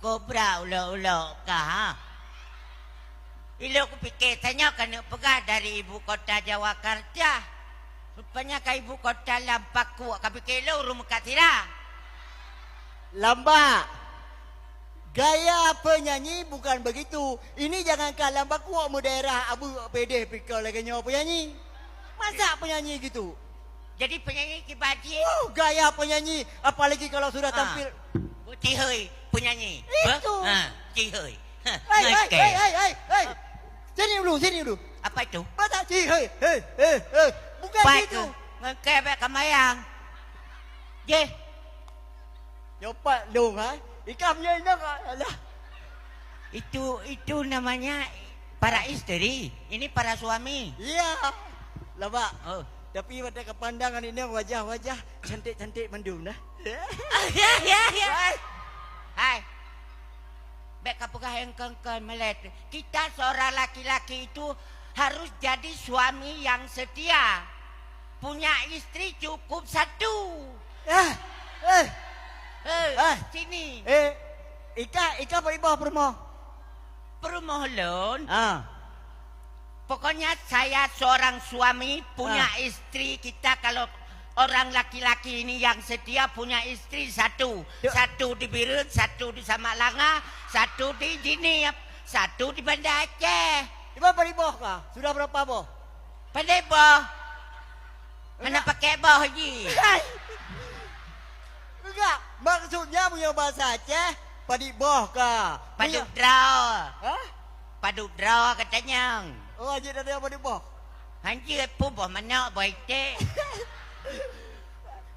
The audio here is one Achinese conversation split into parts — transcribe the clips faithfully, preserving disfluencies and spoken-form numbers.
Kobra ulok-ulok kah, ha? Ilok kupike tanyoe keuneuk peugah dari ibu kota Jawakarta. Rupanya ka ibu kota lam pakuk, ka pike lôn ureueng meukat sira. Lambak. Gaya penyanyi bukan begitu. Ini jangankan lam pakuk, mu daerah abu pedeh pike lagèe nyoe penyanyi. Masa penyanyi gitu? Jadi penyanyi kiban cit. Uh, gaya penyanyi, apalagi kalau sudah Ah. tampil. Cihoi penyanyi. Itu. Ha, cihoi. Ha, Hei, hei, ngekeh. Hei, hei, hei, hei. Sini dulu, sini dulu. Apa itu? Masa cihoi? Hei, hei, hei. Bukan Apa gitu. itu? Ngekeh bèk kamayang. Jeh. Nyopat dong, ha? Ikam nyoe inong, alah. Itu, itu namanya para isteri. Ini para suami. Iya. Lambak. Oh. Tapi watèe kapandang aneuk nyoe wajah-wajah cantik-cantik mandum dah. Ya, ya, ya. Hai. Hai. Bèk kapeugah nyang kon-kon melet. Kita seorang laki-laki itu harus jadi suami yang setia. Punya istri cukup satu. Eh, eh. Eh, Eh. sini. Eh, Ika, Ika bak iboh peurumoh? Peurumoh lôn. Ah. Pokoknya saya seorang suami, punya Ah. istri. Kita kalau orang laki-laki ini yang setia, punya istri satu. Yuk. Satu di Bireuen, satu di Samalanga, satu di Jeunieb, satu di Banda Aceh. Iban bak iboh kah? Sudah berapa boh? Pandai boh. Hana Enggak. pakai boh ji. Hai. Enggak, maksudnya punya bahasa Aceh, padit boh ka. Padub Punya droe. Hah? Padub droe katanyong. Oh, anjing tadi apa padit boh? Hanjeuet pun boh manok, boh iték.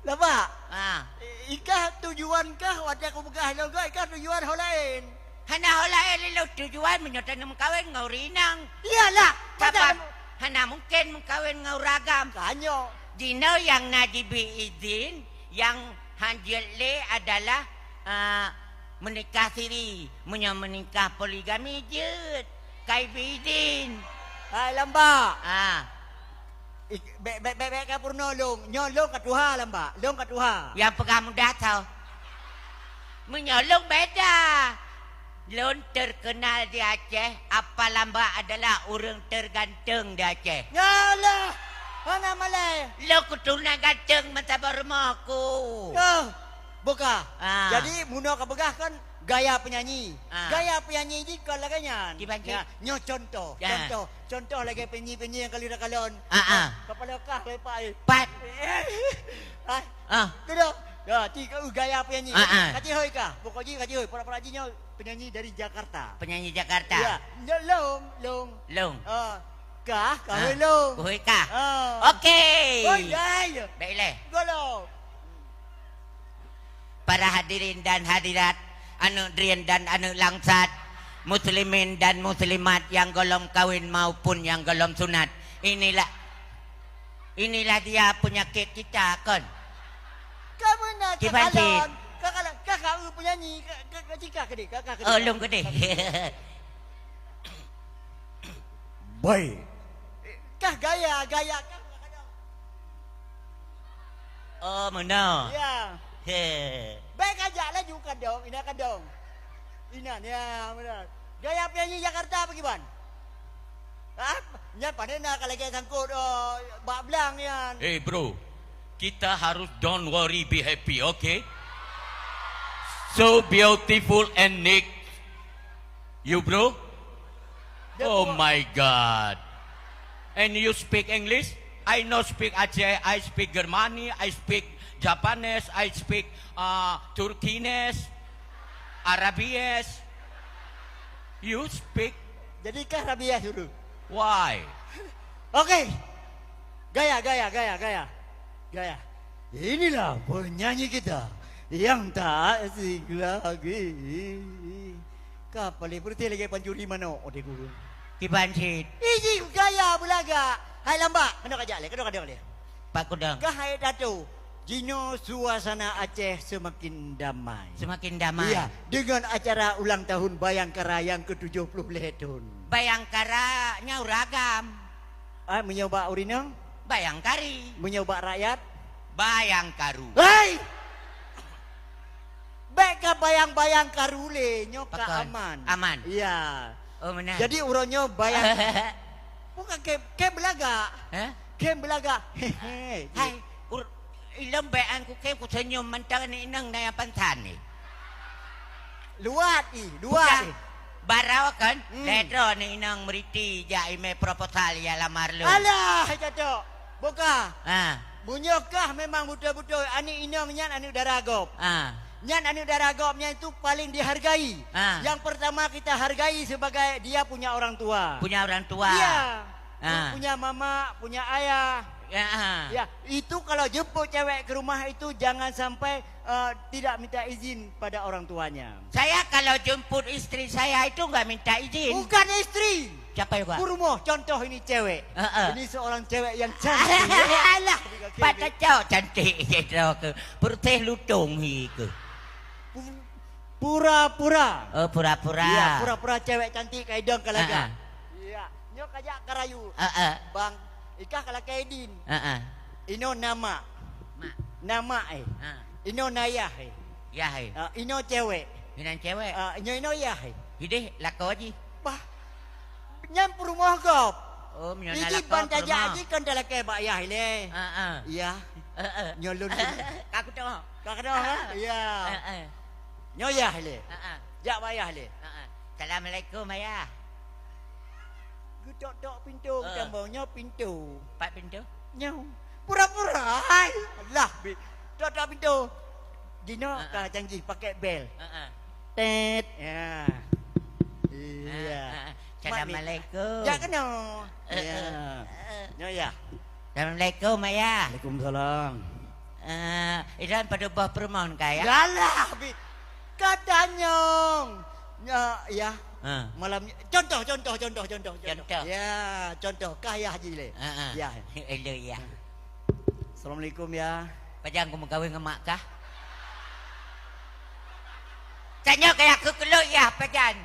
Lambak. Ah. Ikah tujuan kah watèe aku peugah lôn kah, ikah tujuan ho laén? Hana ho laén lé lôn tujuan meunyoe taneuk meukawen ngon ureueng inong. Iyalah, Sabab macam hana mungken meukawen ngon ureueng agam. Tanyoe. Jinoe nyang na jibi idin, nyang hanjeuet lé adalah, ah, menikah siri. Meunyoe menikah poligami jeuet, ka ibi idin. Hai Lambak. Ah. Ik-, bèk, bèk, bèk, bèk ka peurunoe lôn. Nyoe lôn ka tuha Lambak. Lôn ka tuha. Nyang peugah mudah tho. Meunyoe lôn beda. Lôn terkenal di Aceh, apa Lambak adalah ureueng terganteng di Aceh. Nyalah. Hana malèe. Lôn keuturunan ganteng masa bak rumoh ku. Yoh. Boh ka. Ah. Jadi, meunyoe kapeugah kan gaya penyanyi. Ah. Gaya penyanyi jih kon lagèe nyan. Kiban cit? Ya, nyoe contoh, Ya. contoh, contoh lagèe penyanyi-penyanyi nyang ka lheueh takalon. Ah, ah. Kapala kah leupah, eh. Pat. Ah. Ah. Tu dah. Ya, ti ka, uh, gaya penyanyi. Ah, ah. Ka jihôi kah? Pokok jih ka jihôi. Pura-pura jih nyoe penyanyi dari Jakarta. Penyanyi Jakarta. Ya. Nyoe long, long. Long. Ah. Kah, kah Ah. long. Kuhôi kah? Ah. Okey. Oi, dai. Baiklah. Golong. Para hadirin dan hadirat, aneuk drien dan aneuk langsat, muslimin dan muslimat nyang gohlom kawen maupun nyang gohlom sunat. Inilah, inilah dia penyakit kita, kon. Kamu nak Kiban cit? kakalon, kakalon, kakak penyanyi, ka, ka, ka cikah ke deh, kakak ke Oh, deh. lôn keudeh. Baik. Kah gaya, gaya kah. Oh, meunoe. Ya. He. Baik kajak laju kadong, ina kadong. Inan, ya, benar. Gaya penyanyi Jakarta apa kiban? Hah? Nyan pandai na ka lagèe sangkot, oh, bak blang nyan. Hey, bro. Kita harus don't worry, be happy, okay? So beautiful and neat. You, bro? Dia Oh tua. my God. And you speak English? I know speak Aceh, I speak Germany, I speak Japanese, I speak, uh, Turkish, Arabies. You speak Jadi kah Arabies dulu? Why? Okey. Gaya, gaya, gaya, gaya. Gaya. Inilah penyanyi kita yang tak asing lagi. Ka paléng peureutih lagèe pancuri manok, oh, di gurun. Kiban cit. Iji gaya beulagak. Hai Lambak, keunoe kajak lé, keunoe kajak lé. Pak Kudang. Kah hai Dato. Jinoe suasana Aceh semakin damai. Semakin damai. Iya, dengan acara ulang tahun Bayangkara yang ketujuh puluh lhèe thôn. Bayangkara nyan ureueng agam. Ah, meunyoe bak ureueng inong? Bayangkari. Meunyoe bak rakyat? Bayangkaru. Hei! Bèk Bayang-bayang ka rule, nyoe ka Pakon? Aman. Aman? Ya. Oh, meunan. Jadi, uroe nyoe bayang. Bukan kem, kem belagak. Hah? Kem belagak. Hehe. Hai, ur-, ilom bayan ku kem ku senyum mantong ni inong na nyang pansan ni. Luat ih, luat Bukan. ih. Barau kan? Hmm. Lhèe droe ni inong meuriti jak imè proposal ya lamar lôn. Alah, cocok. Boka. Ha. Meunyoe kah memang beutôi-beutôi aneuk inong nyan aneuk dara gob. Ha. Nyan aneuk dara gob nyan itu paling dihargai. Ha. Yang pertama kita hargai sebagai dia punya orang tua. Punya orang tua. Iya. Ha. Punya mama, punya ayah. Ya, ha. Ya, itu kalau jemput cewek ke rumah itu jangan sampai, eh, tidak minta izin pada orang tuanya. Saya kalau jemput istri saya itu nggak minta izin. Bukan istri. Siapa juga? Purmo, contoh ini cewek. Heeh. Ini seorang cewek yang cantik. Alah, Tapi kaki patah dia cok cantik gitu ke. Putih lutung hi ke. Pu-, pura-pura. Oh, pura-pura. Iya, pura-pura cewek cantik ka idong ka lagak. Heeh. Iya, nyoe kajak ka rayu. Heeh. Bang, ikah ka lakèe idin. Heeh. Inoe na mak. Mak. Na mak, eh. Ha. Inoe na yah, eh. Yah, eh. Ah, inoe cewek. Inan cewek. Ah, inoe, inoe yah, eh. Hideh lakoe jih. Bah. Nyan peurumoh gob. Oh, meunyoe na Iji lakoe ban tajak peurumoh. Jih kon talakèe bak yah ilèe. Ha, ha. Yah. Ha, ha. Nyoe lôn. Ka kutoh. Ka kutoh, ha? Ya. Ha, ha. Nyoe yah ilèe. Ha, ha. Jak bak yah ilèe. Ha, ha. Assalamualaikum, Ayah. Geutok-tok pintoe, Eh. Tambong nyoe pintoe. Pat pintoe? Nyoe. Pura-pura. Hai. Alah, bi. Tok-tok pintoe. Jinoe Ha, ha. ka canggih pakai bel. Ha, ha. Tet. Ya. Iya. Ha, ha. Mak ni. Assalamualaikum. Jak keunoe. Eh, Ya. eh, eh. Nyoe ya. Assalamualaikum, Ayah. Waalaikumsalam. Eh, idan pada boh perumahan ka, ya? Yalah, bi. Ka tanyong. Ya, ya. Ha. Malam ni, contoh, contoh, contoh, contoh, contoh. Contoh. Ya, contoh. Kah yah ji lé. Ha, ha. Ya. Hello, ya. Assalamualaikum, ya. Pajan ku meukawen ngon mak kah? Tanyoe kaya keukeulok, ya, pajan.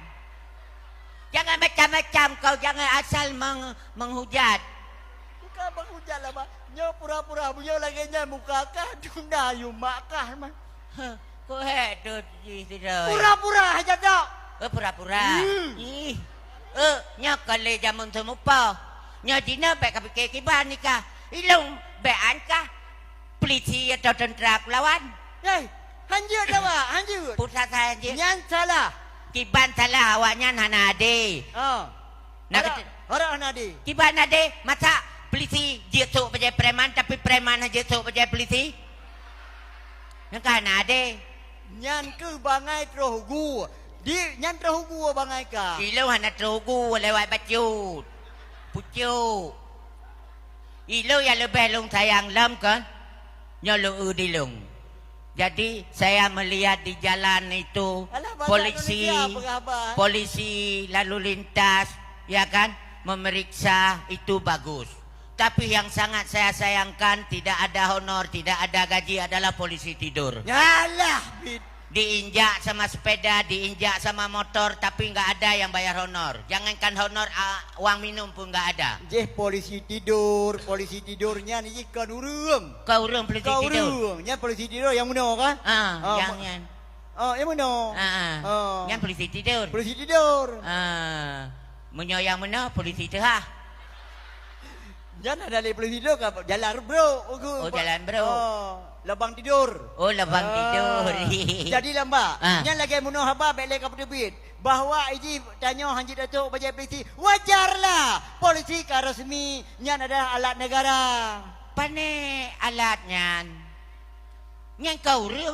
Jangan macam-macam kau, jangan asal meng-, menghujat. Bukan menghujat lah, Mak. Nyoe pura-pura, meunyoe lagèe nyan muka kah, duna yue mak kah, Mak. Heh, kok hèk dot jih sidroe. Pura-pura haja tok. Eh, pura-pura. Hmm. Ih. Eh, nyoe kon lé jameun seumupoh. Nyoe jinoe bèk kapike kiban nikah. Ilong bèk an kah polisi atau tentara kulawan. Eh, hanjeuet awak, hanjeuet. Pusat saya hanjeuet. Nyan salah. Kiban salah, awaknyan hana adé. Oh. Nak Harap, kata harap hana adé. Kiban adé, masa polisi jeuet sôk bajèe preman, tapi preman jeuet sôk bajèe polisi? Nyan kan hana adé. Nyan keuh bangai troh gu. Di, nyan troh gu bangai ka. Ilong hana troh gu lewat bacut. Pucuk. Ilong nyang leubeh lôn sayang lom kan? Nyoe lôn eu di lôn. Jadi, saya melihat di jalan itu, Alah, bahasa polisi, Indonesia, apa khabar? Polisi lalu lintas, ya kan, memeriksa itu bagus. Tapi yang sangat saya sayangkan, tidak ada honor, tidak ada gaji adalah polisi tidur. Yalah, Bit. Diinjak sama sepeda, diinjak sama motor, tapi nggak ada yang bayar honor. Jangankan honor, a, uang minum pun nggak ada. Jih polisi tidur, polisi tidur nyan jih kon ureueng. Kon ureueng polisi Kon tidur. Ureueng, nyan polisi tidur nyang meunoe kan? Ah, Ah, nyang ma-, nyan. Oh, nyang meunoe. Ah, ah. Oh. Nyan polisi tidur. Polisi tidur. Ah, meunyoe nyang meunoe polisi teuhah. Nyan hana lé polisi tidur ka jalan brok. Oh, jalan brok. Oh, lubang tidur. Oh, lubang Ah. tidur. Jadi lamba. Ah. Nyan lagèe meunoe haba bèk lé ka peuteubiet. Bahwa iji tanyoe hanjeuet ateueh bajèe polisi. Wajarlah. Polisi ka resmi. Nyan adalah alat negara. Pane alat nyan? Nyan ka ureueng.